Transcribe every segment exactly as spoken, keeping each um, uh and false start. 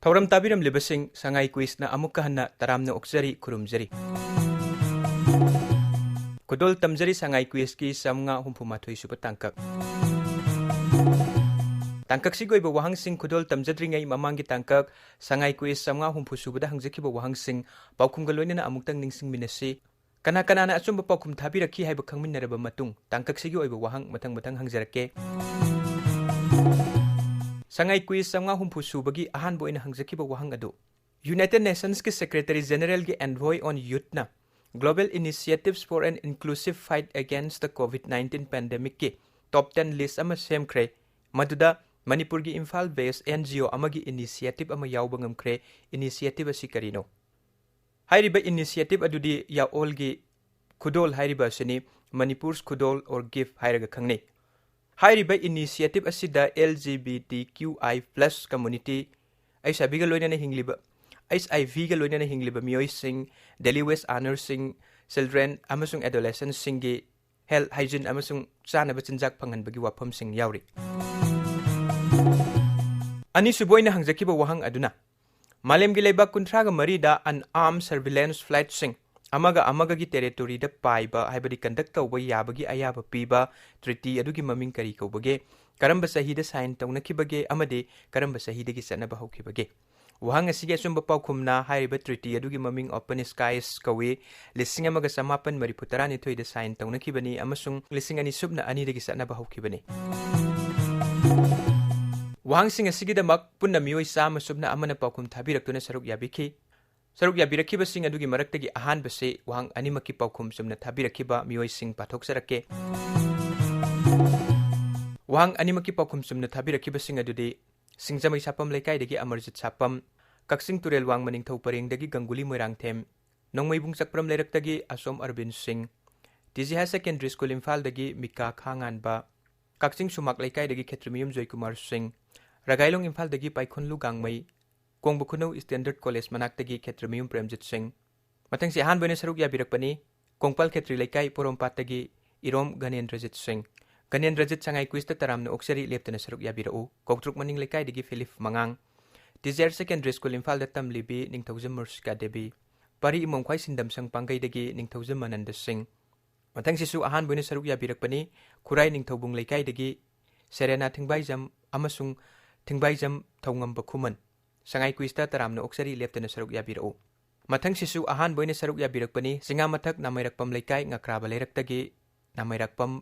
ꯊꯧꯔꯝ ꯇꯥꯕꯤꯔꯝꯂꯤꯕꯁꯤꯡ, ꯁꯉꯥꯏ ꯀ꯭ꯋꯤꯁꯅ ꯑꯃꯨꯛꯀ ꯍꯟꯅ ꯇꯔꯥꯝꯅ ꯑꯣꯛꯆꯔꯤ, ꯈꯨꯔꯨꯝꯖꯔꯤ꯫ ꯈꯨꯗꯣꯜ ꯇꯝꯖꯔꯤ ꯁꯉꯥꯏ ꯀ꯭ꯋꯤꯁꯀꯤ ꯆꯥꯝꯃꯉꯥ ꯍꯨꯝꯐꯨ ꯃꯥꯊꯣꯏ ꯁꯨꯕ ꯇꯥꯡꯀꯛ꯫ ꯇꯥꯡꯀꯛꯁꯤꯒꯤ ꯑꯣꯏꯕ ꯋꯥꯍꯪꯁꯤꯡ ꯈꯨꯗꯣꯜ ꯇꯝꯖꯗ꯭ꯔꯤꯉꯩ ꯃꯃꯥꯡꯒꯤ ꯇꯥꯡꯀꯛ, ꯁꯉꯥꯏ ꯀ꯭ꯋꯤꯁ ꯆꯥꯝꯃꯉꯥ ꯍꯨꯝꯐꯨ ꯁꯨꯕꯗ ꯍꯪꯖꯈꯤꯕ ꯋꯥꯍꯪꯁꯤꯡ ꯄꯥꯎꯈꯨꯝꯒ ꯂꯣꯏꯅꯅ ꯑꯃꯨꯛꯇꯪ ꯅꯤꯡꯁꯤꯡꯃꯤꯟꯅꯁꯤ꯫ ꯀꯅꯥ ꯀꯅꯥꯅ ꯑꯆꯨꯝꯕ ꯄꯥꯎꯈꯨꯝ ꯊꯥꯕꯤꯔꯛꯈꯤ ꯍꯥꯏꯕ ꯈꯪꯃꯤꯟꯅꯔꯕ ꯃꯇꯨꯡ, ꯇꯥꯡꯀꯛꯁꯤꯒꯤ ꯑꯣꯏꯕ ꯋꯥꯍꯪ ꯃꯊꯪ ꯃꯊꯪ ꯍꯪꯖꯔꯛꯀꯦ꯫ ꯁꯉꯥꯏ ꯀ꯭ꯋꯤꯁ ꯆꯥꯝꯃꯉꯥ ꯍꯨꯝꯐꯨ ꯁꯨꯕꯒꯤ ꯑꯍꯥꯟꯕ ꯑꯣꯏꯅ ꯍꯪꯖꯈꯤꯕ ꯋꯥꯍꯪ ꯑꯗꯨ, United Nations ꯀꯤ Secretary General ꯒꯤ Envoy on Youth ꯅ Global Initiatives for an Inclusive Fight Against the COVID nineteen Pandemic ꯀꯤ top ten list ꯑꯃ ꯁꯦꯝꯈ꯭ꯔꯦ, ꯃꯗꯨꯗ ꯃꯅꯤꯄꯨꯔꯒꯤ Imphal based N G O ꯑꯃꯒꯤ initiative ꯑꯃ ꯌꯥꯎꯕ ꯉꯝꯈ꯭ꯔꯦ꯫ Initiative ꯑꯁꯤ ꯀꯔꯤꯅꯣ? ꯍꯥꯏꯔꯤꯕ initiative ꯑꯗꯨꯗꯤ ꯌꯥꯑꯣꯜꯒꯤ ꯈꯨꯗꯣꯜ ꯍꯥꯏꯔꯤꯕ ꯑꯁꯤꯅꯤ, Manipur's Khudol or Gift ꯍꯥꯏꯔꯒ ꯈꯪꯅꯩ꯫ ꯍꯥꯏꯔꯤꯕ initiative ꯑꯁꯤꯗ L G B T Q I plus community, H I V ꯒ ꯂꯣꯏꯅꯅ ꯍꯤꯡꯂꯤꯕ, H I V ꯒ ꯂꯣꯏꯅꯅ ꯍꯤꯡꯂꯤꯕ ꯃꯤꯑꯣꯏꯁꯤꯡ, daily wage earner ꯁꯤꯡ, children ꯑꯃꯁꯨꯡ adolescent ꯁꯤꯡꯒꯤ health, hygiene ꯑꯃꯁꯨꯡ ꯆꯥꯅꯕ ꯆꯤꯟꯖꯥꯛ ꯐꯪꯍꯟꯕꯒꯤ ꯋꯥꯐꯝꯁꯤꯡ ꯌꯥꯎꯔꯤ꯫ ꯑꯅꯤꯁꯨꯕ ꯑꯣꯏꯅ ꯍꯪꯖꯈꯤꯕ ꯋꯥꯍꯪ ꯑꯗꯨꯅ, ꯃꯥꯂꯦꯝꯒꯤ ꯂꯩꯕꯥꯛ ꯀꯨꯟꯊ꯭ꯔꯥꯒ ꯃꯔꯤꯗ unarmed surveillance flight ꯁꯤꯡ, ꯑꯃꯒ ꯑꯃꯒꯒꯤ territory ꯗ ꯄꯥꯏꯕ, ꯍꯥꯏꯕꯗꯤ conduct ꯇꯧꯕ ꯌꯥꯕꯒꯤ ꯑꯌꯥꯕ ꯄꯤꯕ treaty ꯑꯗꯨꯒꯤ ꯃꯃꯤꯡ ꯀꯔꯤ ꯀꯧꯕꯒꯦ? ꯀꯔꯝꯕ ꯆꯍꯤꯗ sign ꯇꯧꯅꯈꯤꯕꯒꯦ ꯑꯃꯗꯤ ꯀꯔꯝꯕ ꯆꯍꯤꯗꯒꯤ ꯆꯠꯅꯕ ꯍꯧꯈꯤꯕꯒꯦ? ꯋꯥꯍꯪ ꯑꯁꯤꯒꯤ ꯑꯆꯨꯝꯕ ꯄꯥꯎꯈꯨꯝꯅ, ꯍꯥꯏꯔꯤꯕ treaty ꯑꯗꯨꯒꯤ ꯃꯃꯤꯡ Open Skies ꯀꯧꯏ, ꯂꯤꯁꯤꯡ ꯑꯃꯒ ꯆꯃꯥꯄꯟ ꯃꯔꯤꯐꯨ ꯇꯔꯥꯅꯤꯊꯣꯏꯗ sign ꯇꯧꯅꯈꯤꯕꯅꯤ ꯑꯃꯁꯨꯡ ꯂꯤꯁꯤꯡ ꯑꯅꯤ ꯁꯨꯞꯅ ꯑꯅꯤꯗꯒꯤ ꯆꯠꯅꯕ ꯍꯧꯈꯤꯕꯅꯤ꯫ ꯋꯥꯍꯪꯁꯤꯡ ꯑꯁꯤꯒꯤꯗꯃꯛ ꯄꯨꯟꯅ ꯃꯤꯑꯣꯏ ꯆꯥꯝꯃ ꯁꯨꯞꯅ ꯑꯃꯅ ꯄꯥꯎꯈꯨꯝ ꯊꯥꯕꯤꯔꯛꯇꯨꯅ ꯁꯔꯨꯛ ꯌꯥꯕꯤꯈꯤ꯫ ꯁꯔꯨꯛ ꯌꯥꯕꯤꯔꯛꯈꯤꯕꯁꯤꯡ ꯑꯗꯨꯒꯤ ꯃꯔꯛꯇꯒꯤ ꯑꯍꯥꯟꯕꯁꯤ ꯋꯥꯍꯪ ꯑꯅꯤꯃꯛꯀꯤ ꯄꯥꯎꯈꯨꯝ ꯆꯨꯝꯅ ꯊꯥꯕꯤꯔꯛꯈꯤꯕ ꯃꯤꯑꯣꯏꯁꯤꯡ ꯄꯥꯊꯣꯛꯆꯔꯛꯀꯦ꯫ ꯋꯥꯍꯪ ꯑꯅꯤꯃꯛꯀꯤ ꯄꯥꯎꯈꯨꯝ ꯆꯨꯝꯅ ꯊꯥꯕꯤꯔꯛꯈꯤꯕꯁꯤꯡ ꯑꯗꯨꯗꯤ, ꯁꯤꯡꯖꯃꯩ ꯁꯥꯄꯝ ꯂꯩꯀꯥꯏꯗꯒꯤ ꯑꯃꯔꯖꯤꯠ ꯁꯥꯄꯝ, ꯀꯛꯆꯤꯡ ꯇꯨꯔꯦꯜ ꯋꯥꯡꯃ ꯅꯤꯡꯊꯧ ꯄꯔꯦꯡꯗꯒꯤ ꯒꯪꯒꯨꯂꯤ ꯃꯣꯏꯔꯥꯡꯊꯦꯝ, ꯅꯣꯡꯃꯩꯕꯨꯡ ꯆꯛꯄ꯭ꯔꯝ ꯂꯩꯔꯛꯇꯒꯤ ꯑꯁꯣꯝ ꯑꯔꯕꯤꯟ ꯁꯤꯡ, T G Higher Secondary School ꯏꯝꯐꯥꯜꯗꯒꯤ ꯃꯤꯀꯥ ꯈꯥꯉꯥꯟꯕ, ꯀꯛꯆꯤꯡ ꯁꯨꯃꯥꯛ ꯂꯩꯀꯥꯏꯗꯒꯤ ꯈꯦꯇ꯭ꯔꯤꯃꯌꯨꯝ ꯖꯣꯏꯀꯨꯃꯥꯔ ꯁꯤꯡ, ꯔꯒꯥꯏꯂꯣꯡ ꯏꯝꯐꯥꯜꯗꯒꯤ ꯄꯥꯏꯈꯨꯟꯂꯨ ꯒꯥꯡꯃꯩ, ꯀꯣꯡꯕ ꯈꯨꯅꯧ Standard College ꯃꯅꯥꯛꯇꯒꯤ ꯈꯦꯇ꯭ꯔꯤꯃꯌꯨꯝ ꯄ꯭ꯔꯦꯝꯖꯤꯠ ꯁꯤꯡ꯫ ꯃꯊꯪꯁꯤ ꯑꯍꯥꯟꯕ ꯑꯣꯏꯅ ꯁꯔꯨꯛ ꯌꯥꯕꯤꯔꯛꯄꯅꯤ, ꯀꯣꯡꯄꯥꯜ ꯈꯦꯇ꯭ꯔꯤ ꯂꯩꯀꯥꯏ ꯄꯣꯔꯣꯝꯄꯥꯠꯇꯒꯤ ꯏꯔꯣꯝ ꯒꯅꯦꯟꯗ꯭ꯔꯖꯤꯠ ꯁꯤꯡ꯫ ꯒꯅꯦꯟꯗ꯭ꯔꯖꯤꯠ, ꯁꯉꯥꯏ ꯀ꯭ꯋꯤꯁꯇ ꯇꯔꯥꯝꯅ ꯑꯣꯛꯆꯔꯤ, ꯂꯦꯞꯇꯅ ꯁꯔꯨꯛ ꯌꯥꯕꯤꯔꯛꯎ꯫ ꯀꯧꯇ꯭ꯔꯨꯛ ꯃꯅꯤꯡ ꯂꯩꯀꯥꯏꯗꯒꯤ ꯐꯤꯂꯤꯞ ꯃꯉꯥꯡ꯫ T G R secondary school ꯏꯝꯐꯥꯜꯗ ꯇꯝꯂꯤꯕꯤ ꯅꯤꯡꯊꯧꯖꯝ ꯃꯨꯔꯁꯤꯀꯥ ꯗꯦꯕꯤ, ꯄꯥꯔꯤ ꯏꯃꯣꯝꯈ꯭ꯋꯥꯏ ꯁꯤꯟꯗꯝꯁꯪ ꯄꯥꯡꯒꯩꯗꯒꯤ ꯅꯤꯡꯊꯧꯖꯝ ꯑꯅꯟꯗ ꯁꯤꯡ꯫ ꯃꯊꯪꯁꯤꯁꯨ ꯑꯍꯥꯟꯕ ꯑꯣꯏꯅ ꯁꯔꯨꯛ ꯌꯥꯕꯤꯔꯛꯄꯅꯤ ꯈꯨꯔꯥꯏ ꯅꯤꯡꯊꯧꯕꯨꯡ ꯂꯩꯀꯥꯏꯗꯒꯤ ꯁꯦꯔꯦꯅꯥ ꯊꯤꯡꯕꯥꯏꯖꯝ ꯑꯃꯁꯨꯡ ꯊꯤꯡꯕꯥꯏꯖꯝ ꯊꯧꯉꯝꯕ ꯈꯨꯃꯟ꯫ ꯁꯉꯥꯏ ꯀ꯭ꯋꯤꯖꯇ ꯇꯔꯥꯝꯅ ꯑꯣꯛꯆꯔꯤ, ꯂꯦꯞꯇꯅ ꯁꯔꯨꯛ ꯌꯥꯕꯤꯔꯛꯎ꯫ ꯃꯊꯪꯁꯤꯁꯨ ꯑꯍꯥꯟꯕ ꯑꯣꯏꯅ ꯁꯔꯨꯛ ꯌꯥꯕꯤꯔꯛꯄꯅꯤ ꯆꯤꯉꯥꯃꯊꯛ ꯅꯥꯃꯩꯔꯛꯄꯝ ꯂꯩꯀꯥꯏ ꯉꯀ꯭ꯔꯥꯕ ꯂꯩꯔꯛꯇꯒꯤ ꯅꯥꯃꯩꯔꯛꯄꯝ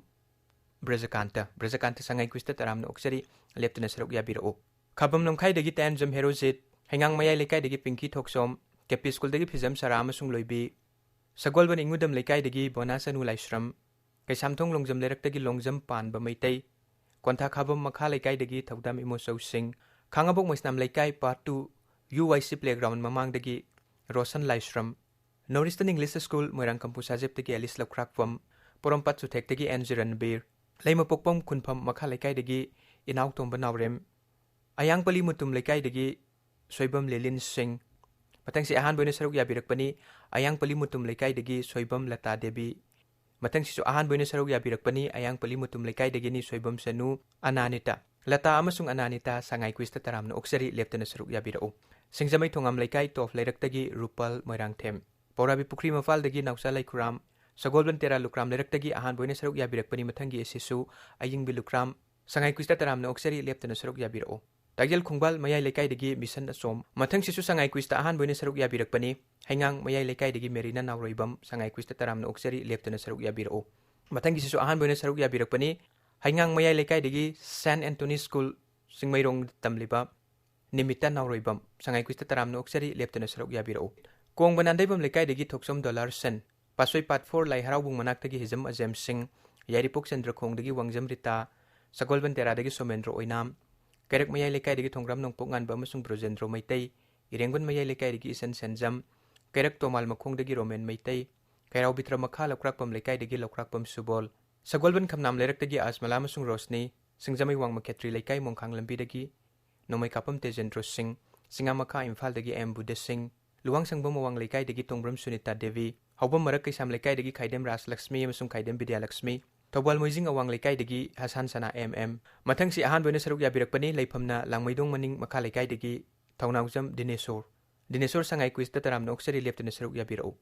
ꯕ꯭ꯔꯖꯀꯥꯟꯇ꯫ ꯕ꯭ꯔꯖꯀꯥꯟꯇ ꯁꯉꯥꯏ ꯀ꯭ꯋꯤꯖꯇ ꯇꯔꯥꯝꯅ ꯑꯣꯛꯆꯔꯤ, ꯂꯦꯞꯇꯅ ꯁꯔꯨꯛ ꯌꯥꯕꯤꯔꯛꯎ꯫ ꯈꯥꯕꯝ ꯂꯝꯈꯥꯏꯗꯒꯤ ꯇꯥꯌꯟꯖꯝ ꯍꯦꯔꯣꯖꯤꯠ, ꯍꯩꯉꯥꯡ ꯃꯌꯥꯏ ꯂꯩꯀꯥꯏꯗꯒꯤ ꯄꯤꯡꯀꯤ ꯊꯣꯛꯆꯣꯝ, ꯀꯦ ꯄꯤ ꯁ꯭ꯀꯨꯜꯗꯒꯤ ꯐꯤꯖꯝ ꯁꯔꯥ ꯑꯃꯁꯨꯡ ꯂꯣꯏꯕꯤ, ꯁꯒꯣꯜꯕꯟ ꯏꯉꯨꯗꯝ ꯂꯩꯀꯥꯏꯗꯒꯤ ꯕꯣꯅꯥ ꯁꯅꯨ ꯂꯥꯏꯁ꯭ꯔꯝ, ꯀꯩꯁꯥꯝꯊꯣꯡ ꯂꯣꯡꯖꯝ ꯂꯩꯔꯛꯇꯒꯤ ꯂꯣꯡꯖꯝ ꯄꯥꯟꯕ ꯃꯩꯇꯩ, ꯀꯣꯟꯊꯥꯈꯥꯕꯝ ꯃꯈꯥ ꯂꯩꯀꯥꯏꯗꯒꯤ ꯊꯧꯗꯥꯝ ꯏꯃꯣꯆꯧ ꯁꯤꯡ, ꯈꯥꯉꯕꯣꯛ ꯃꯩꯁꯅꯥꯝ ꯂꯩꯀꯥꯏ ꯄꯥꯔꯠ ꯇꯨ ꯌꯨ ꯋꯥꯏ ꯁꯤ ꯄ꯭ꯂꯦꯒ꯭ꯔꯥꯎꯟ ꯃꯃꯥꯡꯗꯒꯤ ꯔꯣꯁꯟ ꯂꯥꯏꯁ꯭ꯔꯝ, ꯅꯣꯔꯠ ꯏꯁꯇꯔꯟ ꯏꯪꯂꯤꯁ ꯁ꯭ꯀꯨꯜ ꯃꯣꯏꯔꯥꯡꯀꯝꯄꯨ ꯁꯥꯖꯦꯞꯇꯒꯤ ꯑꯦꯂꯤꯁ ꯂꯧꯈ꯭ꯔꯥꯛꯄꯝ, ꯄꯣꯔꯣꯝꯄꯥꯠ ꯆꯨꯊꯦꯛꯇꯒꯤ ꯑꯦꯟ ꯖꯤ ꯔꯟꯕꯤꯔ, ꯂꯩꯃꯄꯣꯛꯄꯝ ꯈꯨꯟꯐꯝ ꯃꯈꯥ ꯂꯩꯀꯥꯏꯗꯒꯤ ꯏꯅꯥꯎꯇꯣꯝꯕ ꯅꯥꯎꯔꯦꯝ, ꯑꯌꯥꯡꯄꯜꯂꯤ ꯃꯨꯇꯨꯝ ꯂꯩꯀꯥꯏꯗꯒꯤ ꯁꯣꯏꯕꯝ ꯂꯤꯂꯤꯟ ꯁꯤꯡ꯫ ꯃꯊꯪꯁꯤ ꯑꯍꯥꯟꯕ ꯑꯣꯏꯅ ꯁꯔꯨꯛ ꯌꯥꯕꯤꯔꯛꯄꯅꯤ ꯑꯌꯥꯡꯄꯜꯂꯤ ꯃꯨꯇꯨꯝ ꯂꯩꯀꯥꯏꯗꯒꯤ ꯁꯣꯏꯕꯝ ꯂꯇꯥ ꯗꯦꯕꯤ꯫ ꯃꯊꯪꯁꯤꯁꯨ ꯑꯍꯥꯟꯕ ꯑꯣꯏꯅ ꯁꯔꯨꯛ ꯌꯥꯕꯤꯔꯛꯄꯅꯤ ꯑꯌꯥꯡꯄꯜꯂꯤ ꯃꯨꯇꯨꯝ ꯂꯩꯀꯥꯏꯗꯒꯤꯅꯤ ꯁꯣꯏꯕꯝ ꯁꯅꯨ, ꯑꯅꯥꯅꯤꯇꯥ꯫ ꯂꯇꯥ ꯑꯃꯁꯨꯡ ꯑꯅꯥꯅꯤꯇꯥ ꯁꯉꯥꯏ ꯀ꯭ꯋꯤꯖꯇ ꯇꯔꯥꯝꯅ ꯑꯣꯛꯆꯔꯤ, ꯂꯦꯞꯇꯅ ꯁꯔꯨꯛ ꯌꯥꯕꯤꯔꯛꯎ꯫ ꯁꯤꯡꯖꯃꯩ ꯊꯣꯉꯥꯝ ꯂꯩꯀꯥꯏ ꯇꯣꯞ ꯂꯩꯔꯛꯇꯒꯤ ꯔꯨꯄꯥꯜ ꯃꯣꯏꯔꯥꯡꯊꯦꯝ꯫ ꯄꯧꯔꯥꯕꯤ ꯄꯨꯈ꯭ꯔꯤ ꯃꯄꯥꯜꯗꯒꯤ ꯅꯥꯎꯆꯥ ꯂꯩꯈꯨꯔꯥꯝ꯫ ꯁꯒꯣꯜꯕꯟ ꯇꯦꯔꯥ ꯂꯨꯀ꯭ꯔꯥꯝ ꯂꯩꯔꯛꯇꯒꯤ ꯑꯍꯥꯟꯕ ꯑꯣꯏꯅ ꯁꯔꯨꯛ ꯌꯥꯕꯤꯔꯛꯄꯅꯤ ꯃꯊꯪꯒꯤ ꯑꯁꯤꯁꯨ ꯑꯌꯤꯡꯕꯤ ꯂꯨꯀ꯭ꯔꯥꯝ꯫ ꯁꯉꯥꯏ ꯀ꯭ꯋꯤꯖꯇ ꯇꯔꯥꯝꯅ ꯑꯣꯛꯆꯔꯤ, ꯂꯦꯞꯇꯅ ꯁꯔꯨꯛ ꯌꯥꯕꯤꯔꯛꯎ꯫ ꯇꯥꯛꯌꯦꯜ ꯈꯣꯡꯕꯥꯜ ꯃꯌꯥꯏ ꯂꯩꯀꯥꯏꯗꯒꯤ ꯃꯤꯁꯟ ꯑꯁꯣꯝ꯫ ꯃꯊꯪꯁꯤꯁꯨ ꯁꯉꯥꯏ ꯀ꯭ꯋꯤꯖꯇ ꯑꯍꯥꯟꯕ ꯑꯣꯏꯅ ꯁꯔꯨꯛ ꯌꯥꯕꯤꯔꯛꯄꯅꯤ ꯍꯩꯉꯥꯡ ꯃꯌꯥꯏ ꯂꯩꯀꯥꯏꯗꯒꯤ ꯃꯦꯔꯤꯅꯥ ꯅꯥꯎꯔꯣꯏꯕꯝ꯫ ꯁꯉꯥꯏ ꯀ꯭ꯋꯤꯖꯇ ꯇꯔꯥꯝꯅ ꯑꯣꯛꯆꯔꯤ, ꯂꯦꯞꯇꯅ ꯁꯔꯨꯛ ꯌꯥꯕꯤꯔꯛꯎ꯫ ꯃꯊꯪꯒꯤꯁꯤꯁꯨ ꯑꯍꯥꯟꯕ ꯑꯣꯏꯅ ꯁꯔꯨꯛ ꯌꯥꯕꯤꯔꯛꯄꯅꯤ ꯍꯩꯉꯥꯡ ꯃꯌꯥꯏ ꯂꯩꯀꯥꯏꯗꯒꯤ ꯁꯦꯟ ꯑꯦꯟꯇꯣꯅꯤ ꯁ꯭ꯀꯨꯜ ꯆꯤꯡꯃꯩꯔꯣꯡꯗ ꯇꯝꯂꯤꯕ ꯅꯤꯃꯤꯇꯥ ꯅꯥꯎꯔꯣꯏꯕꯝ꯫ ꯁꯉꯥꯏ ꯀ꯭ꯋꯤꯖꯇ ꯇꯔꯥꯝꯅ ꯑꯣꯛꯆꯔꯤ, ꯂꯦꯞꯇꯅ ꯁꯔꯨꯛ ꯌꯥꯕꯤꯔꯛꯎ꯫ ꯀꯣꯡꯕ ꯅꯥꯟꯗꯩꯕꯝ ꯂꯩꯀꯥꯏꯗꯒꯤ ꯊꯣꯛꯆꯣꯝ ꯗꯣꯂꯥꯔ ꯁꯦꯟ꯫ ꯄꯥꯠꯁꯣꯏ ꯄꯥꯠ ꯐꯣꯔ ꯂꯥꯏ ꯍꯔꯥꯎꯕꯨꯡ ꯃꯅꯥꯛꯇꯒꯤ ꯍꯤꯖꯝ ꯑꯖꯦꯝ ꯁꯤꯡ, ꯌꯥꯏꯔꯤꯄꯣꯛ ꯆꯟꯗ꯭ꯔꯈꯣꯡꯗꯒꯤ ꯋꯥꯡꯖꯝ ꯔꯤꯇꯥ, ꯁꯒꯣꯜꯕꯟ ꯇꯦꯔꯥꯗꯒꯤ ꯁꯣꯃꯦꯟꯗ꯭ꯔꯣ ꯑꯣꯏꯅꯥꯝ, ꯀꯩꯔꯛ ꯃꯌꯥꯏ ꯂꯩꯀꯥꯏꯗꯒꯤ ꯊꯣꯡꯒ꯭ꯔꯥꯝ ꯅꯣꯡꯄꯣꯛ ꯉꯥꯟꯕ ꯑꯃꯁꯨꯡ ꯕ꯭ꯔꯣꯖꯦꯟꯗ꯭ꯔꯣ ꯃꯩꯇꯩ, ꯏꯔꯦꯡꯕꯟ ꯃꯌꯥꯏ ꯂꯩꯀꯥꯏꯗꯒꯤ ꯏꯁꯟ ꯁꯦꯟꯖꯝ, ꯀꯩꯔꯛ ꯇꯣꯃꯥꯜ ꯃꯈꯣꯡꯗꯒꯤ ꯔꯣꯃꯦꯟ ꯃꯩꯇꯩ, ꯀꯩꯔꯥꯎ ꯕꯤꯇ꯭ꯔ ꯃꯈꯥ ꯂꯧꯀ꯭ꯔꯥꯛꯄꯝ ꯂꯩꯀꯥꯏꯗꯒꯤ ꯂꯧꯀ꯭ꯔꯥꯛꯄꯝ ꯁꯨꯕꯣꯜ, ꯁꯒꯣꯜꯕꯟ ꯈꯝꯅꯥꯝ ꯂꯩꯔꯛꯇꯒꯤ ꯑꯖꯃꯂꯥ ꯑꯃꯁꯨꯡ ꯔꯣꯁꯅꯤ, ꯁꯤꯡꯖꯃꯩ ꯋꯥꯡꯃ ꯈꯦꯇ꯭ꯔꯤ ꯂꯩꯀꯥꯏ ꯃꯣꯡꯈꯥꯡ ꯂꯝꯕꯤꯗꯒꯤ ꯅꯣꯡꯃꯩ ꯀꯥꯞꯄꯝ ꯇꯦꯖꯦꯟꯗ꯭ꯔꯣ ꯁꯤꯡ, ꯆꯤꯉꯥ ꯃꯈꯥ ꯏꯝꯐꯥꯜꯗꯒꯤ ꯑꯦꯝ ꯕꯨꯙ ꯁꯤꯡ, ꯂꯨꯋꯥꯡ ꯁꯪꯕꯝ ꯑꯋꯥꯡ ꯂꯩꯀꯥꯏꯗꯒꯤ ꯇꯣꯡꯕ꯭ꯔꯝ ꯁꯨꯅꯤꯇꯥ ꯗꯦꯕꯤ, ꯍꯥꯎꯕꯝ ꯃꯔꯛ ꯀꯩꯁꯥꯝ ꯂꯩꯀꯥꯏꯗꯒꯤ ꯈꯥꯏꯗꯦꯝ ꯔꯥꯖꯂꯛꯁꯃꯤ ꯑꯃꯁꯨꯡ ꯈꯥꯏꯗꯦꯝ ꯕꯤꯗ꯭ꯌꯥꯂꯛꯁꯃꯤ, ꯊꯧꯕꯥꯜ ꯃꯣꯏꯖꯤꯡ ꯑꯋꯥꯡ ꯂꯩꯀꯥꯏꯗꯒꯤ ꯍꯁꯥꯟ ꯁꯅꯥ ꯑꯦꯝ ꯑꯦꯝ꯫ ꯃꯊꯪꯁꯤ ꯑꯍꯥꯟꯕ ꯑꯣꯏꯅ ꯁꯔꯨꯛ ꯌꯥꯕꯤꯔꯛꯄꯅꯤ ꯂꯩꯐꯝꯅ ꯂꯥꯡꯃꯩꯗꯣꯡ ꯃꯅꯤꯡ ꯃꯈꯥ ꯂꯩꯀꯥꯏꯗꯒꯤ ꯊꯧꯅꯥꯎꯖꯝ ꯗꯤꯅꯦꯁꯣꯔ꯫ ꯗꯤꯅꯦꯁꯣꯔ ꯁꯉꯥꯏ ꯀ꯭ꯋꯤꯖꯇ ꯇꯔꯥꯝꯅ ꯑꯣꯛꯆꯔꯤ, ꯂꯦꯞꯇꯅ ꯁꯔꯨꯛ ꯌꯥꯕꯤꯔꯛꯎ꯫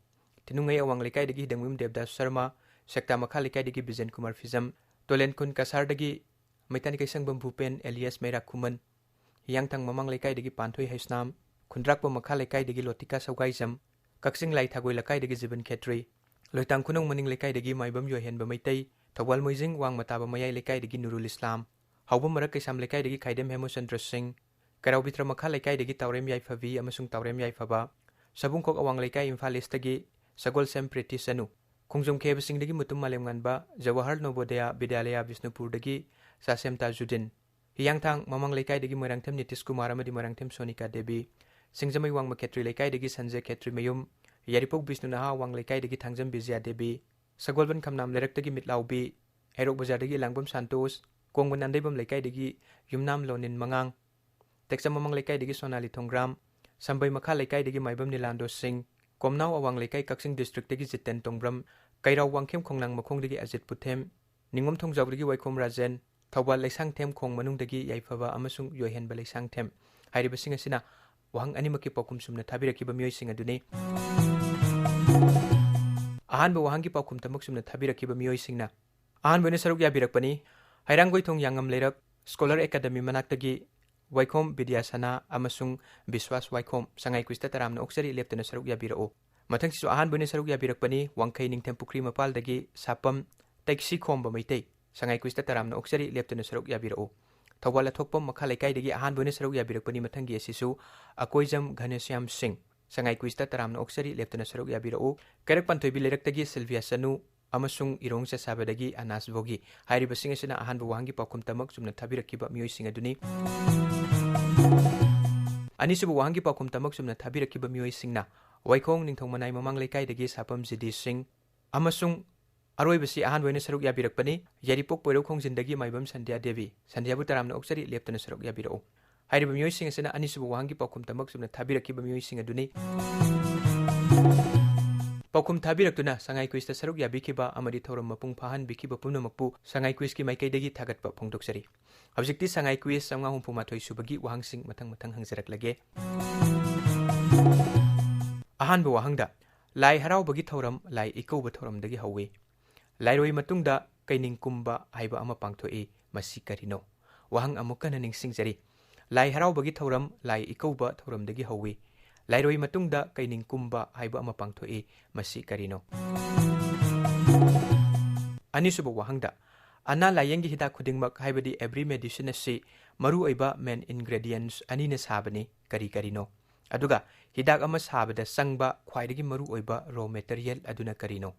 ꯊꯤꯅꯨꯡꯉꯩ ꯑꯋꯥꯡ ꯂꯩꯀꯥꯏꯗꯒꯤ ꯍꯤꯗꯪꯃꯌꯨꯝ ꯗꯦꯕꯗꯥꯁ ꯁꯔꯃ, ꯁꯦꯛꯇꯥ ꯃꯈꯥ ꯂꯩꯀꯥꯏꯗꯒꯤ ꯕꯤꯖꯦꯟ ꯀꯨꯃꯥꯔ ꯐꯤꯖꯝ, ꯇꯣꯂꯦꯟꯈꯨꯟ ꯀꯁꯥꯔꯗꯒꯤ ꯃꯩꯇꯥꯟ ꯀꯩꯁꯪꯕꯝ ꯚꯨꯄꯦꯟ ꯑꯦꯂꯤꯌꯥꯁ ꯃꯩꯔꯥꯛ ꯈꯨꯃꯟ, ꯍꯤꯌꯥꯡꯊꯥꯡ ꯃꯃꯥꯡ ꯂꯩꯀꯥꯏꯗꯒꯤ ꯄꯥꯟꯊꯣꯏ ꯍꯩꯁꯅꯥꯝ, ꯈꯨꯟꯗ꯭ꯔꯥꯛꯄꯝ ꯃꯈꯥ ꯂꯩꯀꯥꯏꯗꯒꯤ ꯂꯣꯇꯤꯀꯥ ꯁꯧꯒꯥꯏꯖꯝ, ꯀꯛꯆꯤꯡ ꯂꯥꯏꯊꯥꯒꯣꯏ ꯂꯩꯀꯥꯏꯗꯒꯤ ꯖꯤꯕꯟ ꯈꯦꯇ꯭ꯔꯤ, ꯂꯣꯏꯇꯥꯡ ꯈꯨꯅꯧ ꯃꯅꯤꯡ ꯂꯩꯀꯥꯏꯗꯒꯤ ꯃꯥꯏꯕꯝ ꯌꯣꯏꯍꯦꯟꯕ ꯃꯩꯇꯩ, ꯊꯧꯕꯥꯜ ꯃꯣꯏꯖꯤꯡ ꯋꯥꯡꯃ ꯇꯥꯕ ꯃꯌꯥꯏ ꯂꯩꯀꯥꯏꯗꯒꯤ ꯅꯨꯔꯨꯜ ꯏꯁꯂꯥꯝ, ꯍꯥꯎꯕꯝ ꯃꯔꯛ ꯀꯩꯁꯥꯝ ꯂꯩꯀꯥꯏꯗꯒꯤ ꯈꯥꯏꯗꯦꯝ ꯍꯦꯃꯆꯟꯗ꯭ꯔ ꯁꯤꯡ, ꯀꯩꯔꯥꯎ ꯕꯤꯇ꯭ꯔ ꯃꯈꯥ ꯂꯩꯀꯥꯏꯗꯒꯤ ꯇꯥꯎꯔꯦꯝ ꯌꯥꯏꯐꯕꯤ ꯑꯃꯁꯨꯡ ꯇꯥꯎꯔꯦꯝ ꯌꯥꯏꯐꯕ, ꯁꯕꯨꯡꯈꯣꯛ ꯑꯋꯥꯡ ꯂꯩꯀꯥꯏ ꯏꯝꯐꯥꯜ ꯏꯁꯇꯒꯤ ꯁꯒꯣꯜꯁꯦꯝ ꯄ꯭ꯔꯤꯇꯤ ꯁꯅꯨ, ꯈꯣꯡꯖꯣꯝ ꯈꯦꯕꯁꯤꯡꯗꯒꯤ ꯃꯨꯇꯨꯝ ꯃꯥꯂꯦꯝꯉꯥꯟꯕ, ꯖꯋꯥꯍꯔ ꯅꯣꯕꯣꯗꯌꯥ ꯕꯤꯗ꯭ꯌꯥꯂꯌꯥ ꯕꯤꯁꯅꯨꯄꯨꯔꯗꯒꯤ ꯆꯥꯁꯦꯝ ꯇꯥꯖꯨꯗꯤꯟ, ꯍꯤꯌꯥꯡꯊꯥꯡ ꯃꯃꯥꯡ ꯂꯩꯀꯥꯏꯗꯒꯤ ꯃꯣꯏꯔꯥꯡꯊꯦꯝ ꯅꯤꯇꯤꯁ ꯀꯨꯃꯥꯔ ꯑꯃꯗꯤ ꯃꯣꯏꯔꯥꯡꯊꯦꯝ ꯁꯣꯅꯤꯀꯥ ꯗꯦꯕꯤ, ꯁꯤꯡꯖꯃꯩ ꯋꯥꯡꯃ ꯈꯦꯇ꯭ꯔꯤ ꯂꯩꯀꯥꯏꯗꯒꯤ ꯁꯟꯖꯦ ꯈꯦꯇ꯭ꯔꯤꯃꯌꯨꯝ, ꯌꯥꯏꯔꯤꯄꯣꯛ ꯕꯤꯁꯅꯨ ꯅꯍꯥ ꯑꯋꯥꯡ ꯂꯩꯀꯥꯏꯗꯒꯤ ꯊꯥꯡꯖꯝ ꯕꯤꯖꯌꯥ ꯗꯦꯕꯤ, ꯁꯒꯣꯜꯕꯟ ꯈꯝꯅꯥꯝ ꯂꯩꯔꯛꯇꯒꯤ ꯃꯤꯠꯂꯥꯎꯕꯤ, ꯍꯩꯔꯣꯛ ꯕꯖꯥꯔꯗꯒꯤ ꯂꯥꯡꯕꯝ ꯁꯥꯟꯇꯣꯁ, ꯀꯣꯡꯕꯟ ꯑꯟꯗꯩꯕꯝ ꯂꯩꯀꯥꯏꯗꯒꯤ ꯌꯨꯝꯅꯥꯝ ꯂꯣꯅꯤꯟ ꯃꯉꯥꯡ, ꯇꯦꯛꯆꯝ ꯃꯃꯥꯡ ꯂꯩꯀꯥꯏꯗꯒꯤ ꯁꯣꯅꯥꯂꯤ ꯊꯣꯡꯒ꯭ꯔꯥꯝ, ꯁꯝꯕꯩ ꯃꯈꯥ ꯂꯩꯀꯥꯏꯗꯒꯤ ꯃꯥꯏꯕꯝ ꯅꯤꯂꯥꯟꯗꯣ ꯁꯤꯡ, ꯀꯣꯝꯅꯥꯎ ꯑꯋꯥꯡ ꯂꯩꯀꯥꯏ ꯀꯛꯆꯤꯡ ꯗꯤꯁꯇ꯭ꯔꯤꯛꯇꯒꯤ ꯖꯤꯇꯦꯟ ꯇꯣꯡꯕ꯭ꯔꯝ, ꯀꯩꯔꯥꯎ ꯋꯥꯡꯈꯦꯝ ꯈꯣꯡꯅꯥꯡ ꯃꯈꯣꯡꯗꯒꯤ ꯑꯖꯤꯠ ꯄꯨꯊꯦꯝ, ꯅꯤꯉꯣꯝ ꯊꯣꯡꯖꯥꯎꯗꯒꯤ ꯋꯥꯏꯈꯣꯝ ꯔꯥꯖꯦꯟ, ꯊꯧꯕꯥꯜ ꯂꯩꯁꯥꯡꯊꯦꯝ ꯈꯣꯡ ꯃꯅꯨꯡꯗꯒꯤ ꯌꯥꯏꯐꯕ ꯑꯃꯁꯨꯡ ꯌꯣꯏꯍꯦꯟꯕ ꯂꯩꯁꯥꯡꯊꯦꯝ ꯍꯥꯏꯔꯤꯕꯁꯤꯡ ꯑꯁꯤꯅ ꯋꯥꯍꯪ ꯑꯅꯤꯃꯛꯀꯤ ꯄꯥꯎꯈꯨꯝ ꯆꯨꯝꯅ ꯊꯥꯕꯤꯔꯛꯈꯤꯕ ꯃꯤꯑꯣꯏꯁꯤꯡ ꯑꯗꯨꯅꯤ꯫ ꯑꯍꯥꯟꯕ ꯋꯥꯍꯪꯒꯤ ꯄꯥꯎꯈꯨꯝ ꯊꯕꯛ ꯆꯨꯝꯅ ꯊꯥꯕꯤꯔꯛꯈꯤꯕ ꯃꯤꯑꯣꯏꯁꯤꯡꯅ ꯑꯍꯥꯟꯕ ꯑꯣꯏꯅ ꯁꯔꯨꯛ ꯌꯥꯕꯤꯔꯛꯄꯅꯤ, ꯍꯩꯔꯥꯡꯒꯣꯏꯊꯣꯡ ꯌꯥꯉꯝ ꯂꯩꯔꯛ ꯁ꯭ꯀꯣꯂꯔ ꯑꯦꯀꯥꯗꯃꯤ ꯃꯅꯥꯛꯇꯒꯤ ꯋꯥꯏꯈꯣꯝ ꯕꯤꯗ꯭ꯌꯥꯁꯅꯥ ꯑꯃꯁꯨꯡ ꯕꯤꯁ꯭ꯋꯥꯁ ꯋꯥꯏꯈꯣꯝ꯫ ꯁꯉꯥꯏ ꯀ꯭ꯋꯤꯖꯇ ꯇꯔꯥꯝꯅ ꯑꯣꯛꯆꯔꯤ, ꯂꯦꯞꯇꯅ ꯁꯔꯨꯛ ꯌꯥꯕꯤꯔꯛꯎ꯫ ꯃꯊꯪꯁꯤꯁꯨ ꯑꯍꯥꯟꯕ ꯑꯣꯏꯅ ꯁꯔꯨꯛ ꯌꯥꯕꯤꯔꯛꯄꯅꯤ, ꯋꯥꯡꯈꯩ ꯅꯤꯡꯊꯦꯝ ꯄꯨꯈ꯭ꯔꯤ ꯃꯄꯥꯜꯗꯒꯤ ꯁꯥꯄꯝ ꯇꯩꯛꯁꯤ ꯈꯣꯝꯕ ꯃꯩꯇꯩ꯫ ꯁꯉꯥꯏ ꯀ꯭ꯋꯤꯖꯇ ꯇꯔꯥꯝꯅ ꯑꯣꯛꯆꯔꯤ, ꯂꯦꯞꯇꯅ ꯁꯔꯨꯛ ꯌꯥꯕꯤꯔꯛꯎ꯫ ꯊꯧꯕꯥꯜ ꯑꯊꯣꯛꯄꯝ ꯃꯈꯥ ꯂꯩꯀꯥꯏꯗꯒꯤ ꯑꯍꯥꯟꯕ ꯑꯣꯏꯅ ꯁꯔꯨꯛ ꯌꯥꯕꯤꯔꯛꯄꯅꯤ꯫ ꯃꯊꯪꯒꯤ ꯑꯁꯤꯁꯨ ꯑꯀꯣꯏꯖꯝ ꯘꯅꯁ꯭ꯌꯥꯝ ꯁꯤꯡ꯫ ꯁꯉꯥꯏ ꯀ꯭ꯋꯤꯖꯇ ꯇꯔꯥꯝꯅ ꯑꯣꯛꯆꯔꯤ, ꯂꯦꯞꯇꯅ ꯁꯔꯨꯛ ꯌꯥꯕꯤꯔꯛꯎ꯫ ꯀꯩꯔꯛ ꯄꯥꯟꯊꯣꯏꯕꯤ ꯂꯩꯔꯛꯇꯒꯤ ꯁꯤꯜꯚꯤꯌꯥ ꯆꯅꯨ ꯑꯃꯁꯨꯡ ꯏꯔꯣꯡ ꯆꯦꯁꯥꯕꯗꯒꯤ ꯑꯅꯥꯁ ꯚꯣꯒꯤ꯫ ꯍꯥꯏꯔꯤꯕꯁꯤꯡ ꯑꯁꯤꯅ ꯑꯍꯥꯟꯕ ꯋꯥꯍꯪꯒꯤ ꯄꯥꯎꯈꯨꯝ ꯇꯃꯛ ꯆꯨꯝꯅ ꯊꯥꯕꯤꯔꯛꯈꯤꯕ ꯃꯤꯑꯣꯏꯁꯤꯡ ꯑꯗꯨꯅꯤ꯫ ꯑꯅꯤꯁꯨꯕ ꯋꯥꯍꯪꯒꯤ ꯄꯥꯎꯈꯨꯝ ꯇꯃꯛ ꯆꯨꯝꯅ ꯊꯥꯕꯤꯔꯛꯈꯤꯕ ꯃꯤꯑꯣꯏꯁꯤꯡꯅ ꯋꯥꯏꯈꯣꯡ ꯅꯤꯡꯊꯧ ꯃꯅꯥꯏ ꯃꯃꯥꯡ ꯂꯩꯀꯥꯏꯗꯒꯤ ꯁꯥꯄꯝ ꯖꯤꯗꯤ ꯁꯤꯡ ꯑꯃꯁꯨꯡ ꯑꯔꯣꯏꯕꯁꯤ ꯑꯍꯥꯟꯕ ꯑꯣꯏꯅ ꯁꯔꯨꯛ ꯌꯥꯕꯤꯔꯛꯄꯅꯤ꯫ ꯌꯥꯏꯔꯤꯄꯣꯛ ꯄꯣꯏꯔꯧ ꯈꯣꯡꯖꯤꯟꯗꯒꯤ ꯃꯥꯏꯕꯝ ꯁꯟꯙ꯭ꯌꯥ ꯗꯦꯕꯤ꯫ ꯁꯟꯙ꯭ꯌꯥꯕꯨ ꯇꯔꯥꯝꯅ ꯑꯣꯛꯆꯔꯤ, ꯂꯦꯞꯇꯅ ꯁꯔꯨꯛ ꯌꯥꯕꯤꯔꯛꯎ꯫ ꯍꯥꯏꯔꯤꯕ ꯃꯤꯑꯣꯏꯁꯤꯡ ꯑꯁꯤꯅ ꯑꯅꯤꯁꯨꯕ ꯋꯥꯍꯪꯒꯤ ꯄꯥꯎꯈꯨꯝ ꯇꯃꯛ ꯆꯨꯝꯅ ꯊꯥꯕꯤꯔꯛꯈꯤꯕ ꯃꯤꯑꯣꯏꯁꯤꯡ ꯑꯗꯨꯅꯤ꯫ ꯄꯥꯎꯈꯨꯝ ꯊꯥꯕꯤꯔꯛꯇꯨꯅ ꯁꯉꯥꯏ ꯀ꯭ꯋꯤꯖꯇ ꯁꯔꯨꯛ ꯌꯥꯕꯤꯈꯤꯕ ꯑꯃꯗꯤ ꯊꯧꯔꯝ ꯃꯄꯨꯡ ꯐꯥꯍꯟꯕꯤꯈꯤꯕ ꯄꯨꯝꯅꯃꯛꯄꯨ ꯁꯉꯥꯏ ꯀ꯭ꯋꯤꯖꯀꯤ ꯃꯥꯏꯀꯩꯗꯒꯤ ꯊꯥꯒꯠꯄ ꯐꯣꯡꯗꯣꯛꯆꯔꯤ꯫ ꯍꯧꯖꯤꯛꯇꯤ ꯁꯉꯥꯏ ꯀ꯭ꯋꯤꯖ ꯆꯥꯝꯃꯉꯥ ꯍꯨꯝꯐꯨ ꯃꯥꯊꯣꯏ ꯁꯨꯕꯒꯤ ꯋꯥꯍꯪꯁꯤꯡ ꯃꯊꯪ ꯃꯊꯪ ꯍꯪꯖꯔꯛꯂꯒꯦ꯫ ꯑꯍꯥꯟꯕ ꯋꯥꯍꯪꯗ, ꯂꯥꯏ ꯍꯔꯥꯎꯕꯒꯤ ꯊꯧꯔꯝ ꯂꯥꯏ ꯏꯀꯧꯕ ꯊꯧꯔꯝꯗꯒꯤ ꯍꯧꯏ꯫ ꯂꯥꯏꯔꯣꯏ ꯃꯇꯨꯡꯗ ꯀꯩꯅꯤꯡ ꯀꯨꯝꯕ ꯍꯥꯏꯕ ꯑꯃ ꯄꯥꯡꯊꯣꯛꯏ, ꯃꯁꯤ ꯀꯔꯤꯅꯣ? ꯋꯥꯍꯪ ꯑꯃꯨꯛ ꯍꯟꯅ ꯅꯤꯡꯁꯤꯡꯖꯔꯤ꯫ ꯂꯥꯏ ꯍꯔꯥꯎꯕꯒꯤ ꯊꯧꯔꯝ ꯂꯥꯏ ꯏꯀꯧꯕ ꯊꯧꯔꯝꯗꯒꯤ ꯍꯧꯏ꯫ ꯂꯥꯏꯔꯣꯏ ꯃꯇꯨꯡꯗ ꯀꯩꯅꯤꯡ ꯀꯨꯝꯕ ꯍꯥꯏꯕ ꯑꯃ ꯄꯥꯡꯊꯣꯛꯏ, ꯃꯁꯤ ꯀꯔꯤꯅꯣ? ꯑꯅꯤꯁꯨꯕ ꯋꯥꯍꯪꯗ, ꯑꯅꯥ ꯂꯥꯌꯦꯡꯒꯤ ꯍꯤꯗꯥꯛ ꯈꯨꯗꯤꯡꯃꯛ, ꯍꯥꯏꯕꯗꯤ every medicine ꯑꯁꯤ ꯃꯔꯨꯑꯣꯏꯕ main ingredients ꯑꯅꯤꯅ ꯁꯥꯕꯅꯤ, ꯀꯔꯤ ꯀꯔꯤꯅꯣ? ꯑꯗꯨꯒ ꯍꯤꯗꯥꯛ ꯑꯃ ꯁꯥꯕꯗ ꯆꯪꯕ ꯈ꯭ꯋꯥꯏꯗꯒꯤ ꯃꯔꯨꯑꯣꯏꯕ raw material ꯑꯗꯨꯅ ꯀꯔꯤꯅꯣ?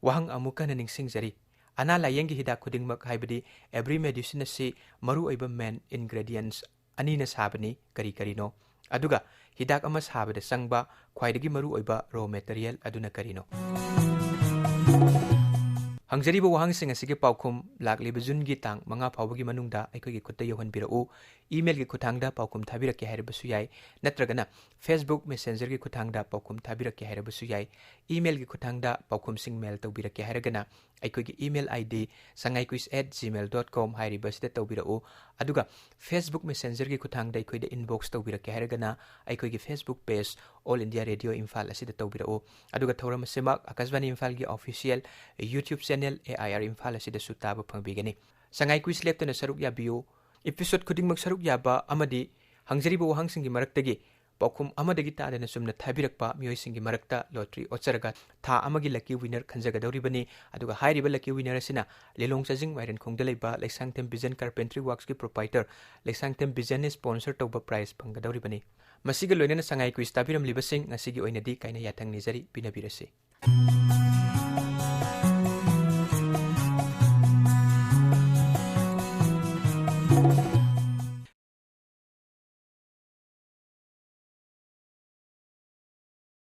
ꯋꯥꯍꯪ ꯑꯃꯨꯛ ꯍꯟꯅ ꯅꯤꯡꯁꯤꯡꯖꯔꯤ꯫ ꯑꯅꯥ ꯂꯥꯌꯦꯡꯒꯤ ꯍꯤꯗꯥꯛ ꯈꯨꯗꯤꯡꯃꯛ, ꯍꯥꯏꯕꯗꯤ every medicine ꯑꯁꯤ ꯃꯔꯨꯑꯣꯏꯕ main ingredients ꯑꯅꯤꯅ ꯁꯥꯕꯅꯤ, ꯀꯔꯤ ꯀꯔꯤꯅꯣ? ꯑꯗꯨꯒ ꯍꯤꯗꯥꯛ ꯑꯃ ꯁꯥꯕꯗ ꯆꯪꯕ ꯈ꯭ꯋꯥꯏꯗꯒꯤ ꯃꯔꯨꯑꯣꯏꯕ raw material ꯑꯗꯨꯅ ꯀꯔꯤꯅꯣ? ꯍꯪꯖꯔꯤꯕ ꯋꯥꯍꯪꯁꯤꯡ ꯑꯁꯤꯒꯤ ꯄꯥꯎꯈꯨꯝ ꯂꯥꯛꯂꯤꯕ ꯖꯨꯟꯒꯤ ꯇꯥꯡ ꯃꯉꯥ ꯐꯥꯎꯕꯒꯤ ꯃꯅꯨꯡꯗ ꯑꯩꯈꯣꯏꯒꯤ ꯈꯨꯠꯇ ꯌꯧꯍꯟꯕꯤꯔꯛꯎ꯫ Emailꯒꯤ ꯈꯨꯠꯊꯥꯡꯗ ꯄꯥꯎꯈꯨꯝ ꯊꯥꯕꯤꯔꯛꯀꯦ ꯍꯥꯏꯔꯕꯁꯨ ꯌꯥꯏ, ꯅꯠꯇ꯭ꯔꯒꯅ Facebook Messengerꯒꯤ ꯈꯨꯠꯊꯥꯡꯗ ꯄꯥꯎꯈꯨꯝ ꯊꯥꯕꯤꯔꯛꯀꯦ ꯍꯥꯏꯔꯕꯁꯨ ꯌꯥꯏ꯫ Emailꯒꯤ ꯈꯨꯠꯊꯥꯡꯗ ꯄꯥꯎꯈꯨꯝꯁꯤꯡ mail ꯇꯧꯕꯤꯔꯛꯀꯦ ꯍꯥꯏꯔꯒꯅ ꯑꯩꯈꯣꯏꯒꯤ email ID sangaiquiz at gmail dot com ꯍꯥꯏꯔꯤꯕ ꯑꯁꯤꯗ ꯇꯧꯕꯤꯔꯛꯎ꯫ ꯑꯗꯨꯒ Facebook Messengerꯒꯤ ꯈꯨꯠꯊꯥꯡꯗ ꯑꯩꯈꯣꯏꯗ inbox ꯇꯧꯕꯤꯔꯛꯀꯦ ꯍꯥꯏꯔꯒꯅ ꯑꯩꯈꯣꯏꯒꯤ Facebook page All India Radio Imphal ꯑꯁꯤꯗ ꯇꯧꯕꯤꯔꯛꯎ꯫ ꯑꯗꯨꯒ ꯊꯧꯔꯝ ꯑꯁꯤꯃꯛ ꯑꯀꯥꯁꯕꯥꯅꯤ ꯏꯝꯐꯥꯜꯒꯤ official YouTube channel A I R Imphal ꯑꯁꯤꯗꯁꯨ ꯇꯥꯕ ꯐꯪꯕꯤꯒꯅꯤ꯫ ꯁꯉꯥꯏ ꯀ꯭ꯋꯤꯖ ꯂꯦꯞꯇꯅ ꯁꯔꯨꯛ ꯌꯥꯕꯤꯌꯨ꯫ Episode ꯈꯨꯗꯤꯡꯃꯛ ꯁꯔꯨꯛ ꯌꯥꯕ ꯑꯃꯗꯤ ꯍꯪꯖꯔꯤꯕ ꯋꯥꯍꯪꯁꯤꯡꯒꯤ ꯃꯔꯛꯇꯒꯤ ꯄꯥꯎꯈꯨꯝ ꯑꯃꯗꯒꯤ ꯇꯥꯗꯅ ꯆꯨꯝꯅ ꯊꯥꯕꯤꯔꯛꯄ ꯃꯤꯑꯣꯏꯁꯤꯡꯒꯤ ꯃꯔꯛꯇ lottery ꯑꯣꯠꯆꯔꯒ ꯊꯥ ꯑꯃꯒꯤ lucky winner ꯈꯟꯖꯒꯗꯧꯔꯤꯕꯅꯤ꯫ ꯑꯗꯨꯒ ꯍꯥꯏꯔꯤꯕ lucky winner ꯑꯁꯤꯅ ꯂꯤꯂꯣꯡ ꯆꯥꯖꯤꯡ ꯃꯥꯏꯔꯦꯟꯈꯣꯡꯗ ꯂꯩꯕ Leishangthem Vision Carpentry Worksꯀꯤ proprietor Leishangthem Visionꯅ sponsor ꯇꯧꯕ prize ꯐꯪꯒꯗꯧꯔꯤꯕꯅꯤ꯫ ꯃꯁꯤꯒ ꯂꯣꯏꯅꯅ ꯁꯉꯥꯏ ꯀ꯭ꯋꯤꯖ ꯇꯥꯕꯤꯔꯝꯂꯤꯕꯁꯤꯡ ꯉꯁꯤꯒꯤ ꯑꯣꯏꯅꯗꯤ ꯀꯥꯏꯅ ꯌꯥꯊꯪ ꯅꯤꯖꯔꯤ, ꯄꯤꯅꯕꯤꯔꯁꯤ꯫